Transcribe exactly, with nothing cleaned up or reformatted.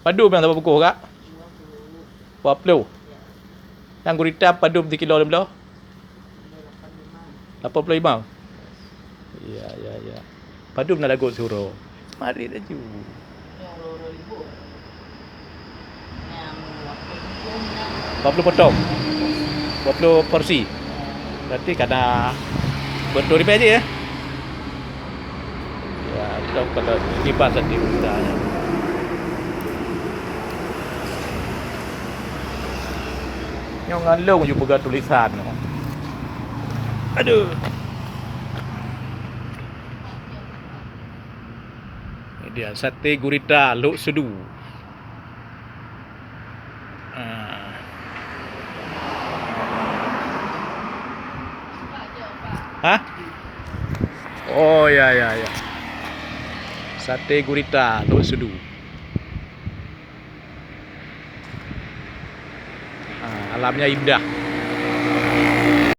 Padum nyang saboh bungkôh, Kak? Dua puluh. Nyang gurita padum sikilo lôn bloe? Lapan puluh lima. Ya, ya, ya. Padum na lagot siuroe? Marit laju. Dua puluh potong. Dua puluh porsi. Berarti ka na beutôi ribèe jih, ya? Ya, itu kalau tiba satu juta. Nyoe ngon lôn ju peugah tulisan. Aduh. Ini dia, sate gurita Lhokseudu. Ah. Hah? Oh, ya, ya, ya. Sate gurita Lhokseudu. Ah, alamnya indah.